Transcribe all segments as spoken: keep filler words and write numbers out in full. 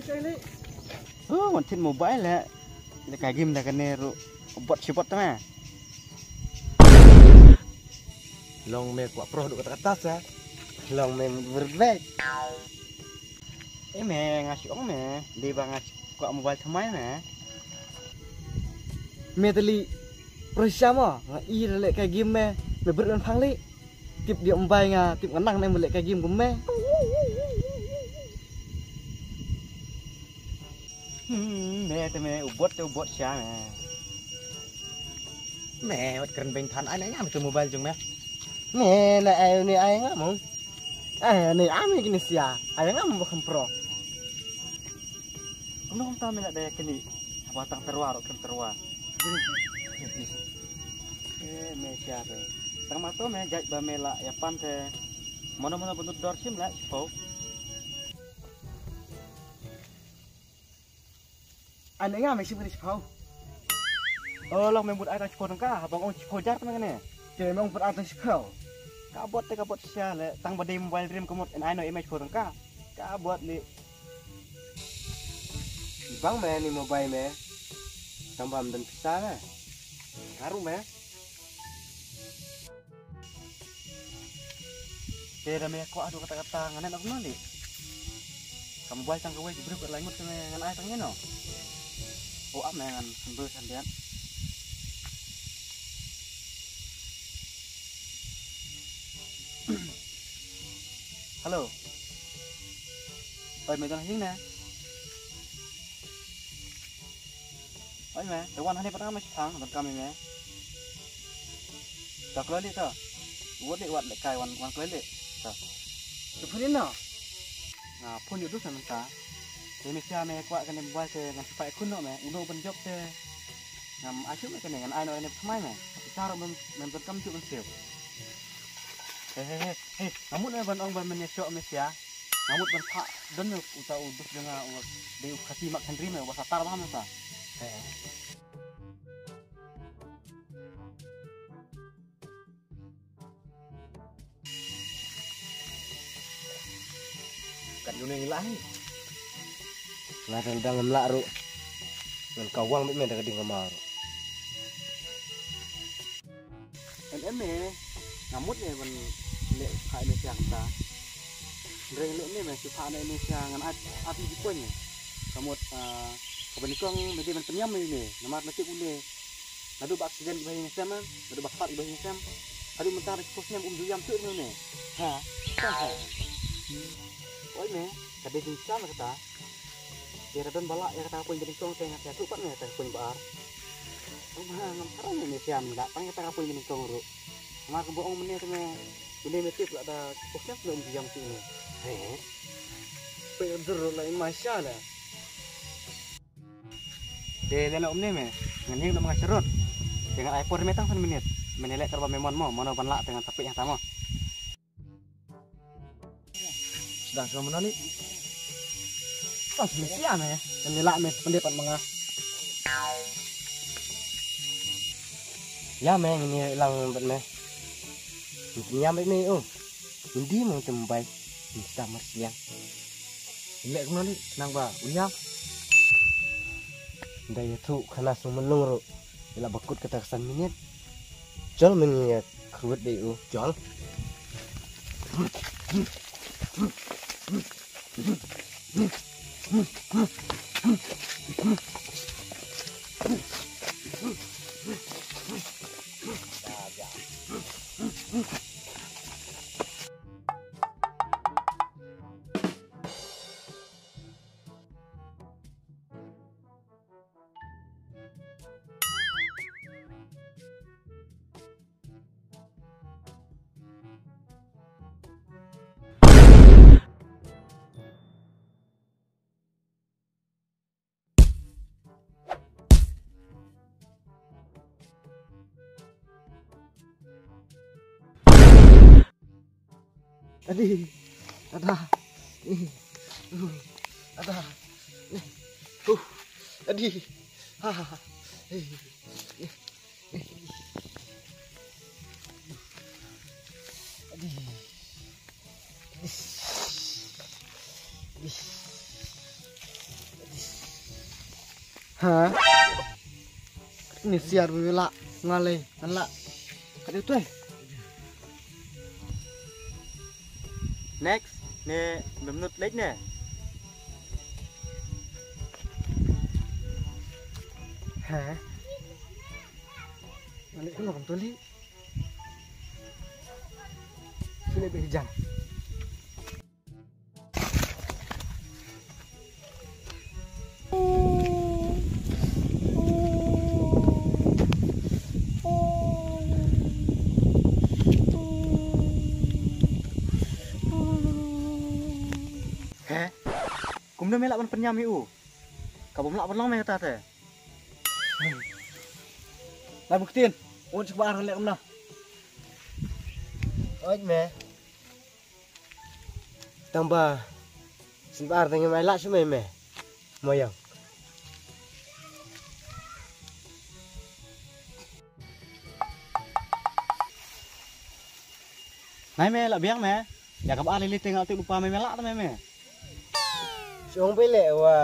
Kali. Oh, wan thied mobile le. Le ka game da kane ruh. Bot shi bot tama. Long me kwah proh duk kata kata sa. Long me berbek. Eh me nga shu ong me. Dei ba nga kwah mobile thymmai me. Me tali. Proh sha mo nga i le ka game me. Me berbek phang li. Tip dia mbai nga tip nga nang ne mele ka game kum me. Hmm, me te me u bot te u bot sha me. Me wat kren beng than ai ne ngam te mobile jong me. Me na ai ne ai ngam mo. Ai ne ai me kini sia. Ai ngam mo kham pro. Kumno kumta me la de kini. Haba tang terwa ro kren terwa. Eh, me sia te. Tang mato me jait ba me la ya pan te. Mono mono bentuk dor sim la sipau. Ane nga me sim ni sipau. Oh, long me mut ai tang sipau tang ka, habang ong sipau jar tang ne. Te me ong put ai tang sipau. Ka bot te ka bot sia le, tang ba dei mobile dream ka mut en ai no image pau tang ka. Ka bot li. Bang me ni mobile me. Tang ba mden pisa me. Karu me. Te da me kwah adu kata kata nganen aku nali. Kam buai tang kawai jibruk kat langut kene ngan ai tang ngeno. O ap me ngan sembel sandiat. Hello. Oi me dang hing ne. Oi me, te wan hani pat nga me shipang, don kam me. Ta kloi li ta. Wat li wat le kai wan wan kloi li. Ta. Tu phone no. Nga phone yu dus na ta. Te me sia me kwah kane mobile te ngan sipai khun no me, uno ban jop te. Ngam asu me kane ngan ai no kane thamai me. Ti taro men men don kam ju men siew. He he he he. Ngamut me ban ong ban men ya shok me sia. Ngamut ban phah don me uta u dus jong nga u dei u khasi mak Henry me u ba satar ba me ta. He. Kat yu ne ngi lah. Nga dang dang ngam lah ruh. Ngan kawang bit me da ka ding ka mar. Em em me, nga mut ne ban leh phah ne sia kata. Reng leh ne me, shu phah ne me sia ngan at at di poin ne. Ka mut, ah, ka ban kong me dei ban pynïam me ne, namar na tip une. Naduh ba accident ba hi sem, naduh ba khat ba hi sem. Haduh mynta da snem um ju ïam shuh ne. Ha. Ha. Oi me, ka dei jingsham kata. Te da don ba lah ïa kata ka pun bneng kong te nga ïathuh pat nga ïa kata ka pun ba ar. Tang ba ngam tharai ne ïa me siam da tang ïa kata ka pun bneng kong ruh. Nga kumba ong mynne te me une me tip la da pok siam snem ïam shuh ne. He. Pe dur la in ma sha la. Te lano umne me ngan ïeng da ma nga sharot. Te ngan ai por me tang san minit. Me ne leh kar ba me mon mo mano ban lah te ngan sa peit hangta mo. Sdang shuwa mano ni. Tang sdang sia me. Kan ni lah me sependek pat ma nga. Ïa me ngin ïa lang bad me. Ngin ïa me me oh. Ngin di mo te mbai. Ngin sa mar siang. Ngin leh kumno ni nang ba u ïa. Nda ïa thu khana sung menung ru. Ila bakut kata kesan minit. Jol men ngi ya kruet dei u. Jol. Adi. Ada. Ih. Uh. Ada. Ih. Uh. Adi. Ha ha ha. Ih. Ih. Adi. Adi. Adi. Ha? Ni siar bi la ngalai ngan la. Ka dei tu, eh. Next, ne bemnut leit ne. Ha? Ngalai kumno kam tu li? Sini bi jam. He? Kumno me lah ban pynïam ïa u? Ka bym lah ban long me kata te. Lai buktin. Un suk ba ar leh kumno. Oi me. Tang ba sien ba ar tang ïa mai lah shu mai me. Moyang. Nai me lah biang me. Ïa kaba ar lili te nga tu lupa me me lah ta me me. Shong bele wa.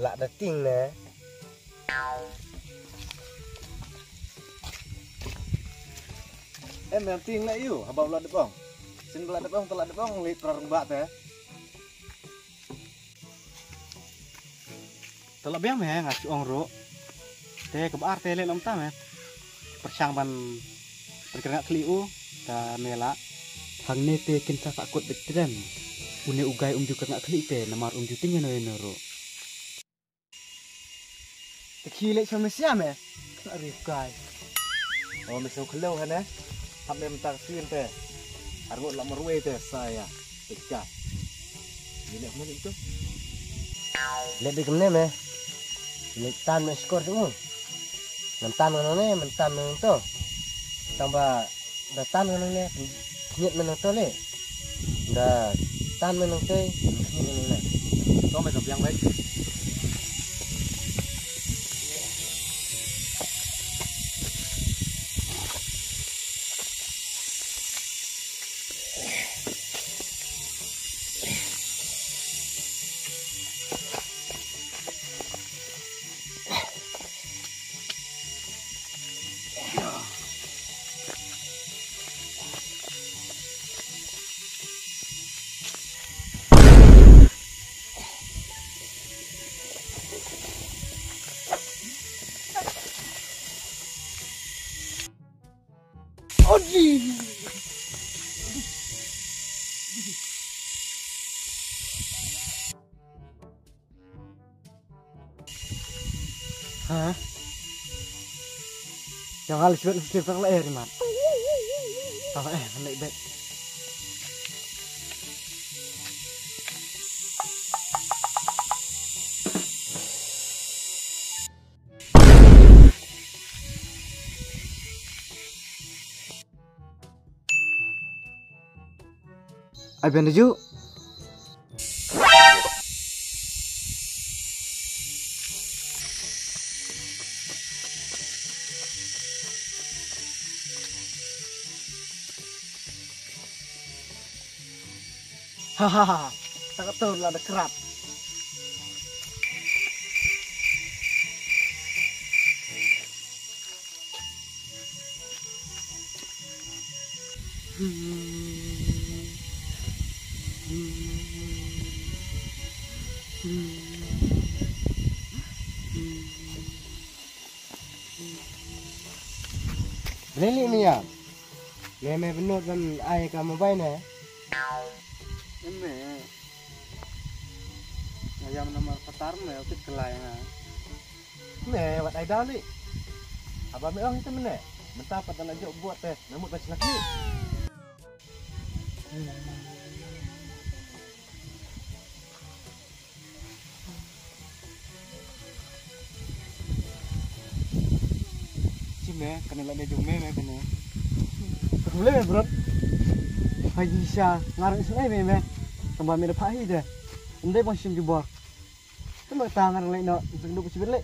Lah da ting ne. Em em ting le yu haba lah da bong. Sin lah da bong, lah da bong li prarung ba te. Te lah biang me nga shu ong ruh. Te kaba ar te leh lam ta me. Pyrshang ban pyrkhat nga khlieh u ta me lah. Hangne te kin sa sa kut bit tren. Une u gai um ju kyrngah khlieh te namar um ju ting ïano ïano ruh. Te khi leh sha me sia me. Kyrngah ri u gai. O me shu khlew hane. Hap me mynta ka sien te. Arngut la marwei te sa ïa. Te ka. Ni leh kumne tu. Leh bik kumne me. Leh tan me skor tu. Ngan tan ngan ne, ngan tan ngan to. Tang ba da tan ngan ne, nyet me nang to le. Da tan me nang te, nyet me nang ne. To me to biang bai. Odi. Ha? Yang alis bet mesti tak leh rimat. Tak leh, naik bet. Ai bian daju. Hahaha. Tak atur lah da krap. Lili mia. Le me benut ban ai ka mobile ne. Eme. Ayam nomor patar me okit kelai nga. Me wat ai dali. Aba me ong itu mene. Mentah pat dalam jok buat teh. Namut bas laki. Sime kane la ne jong me me kane. Ka khule me bro. Haji sha ngarang isnai me me. Tamba me da pha hi de. Ndai bang shim jubor. Tamba ta ngarang lai no. Sing du ka sibit lai.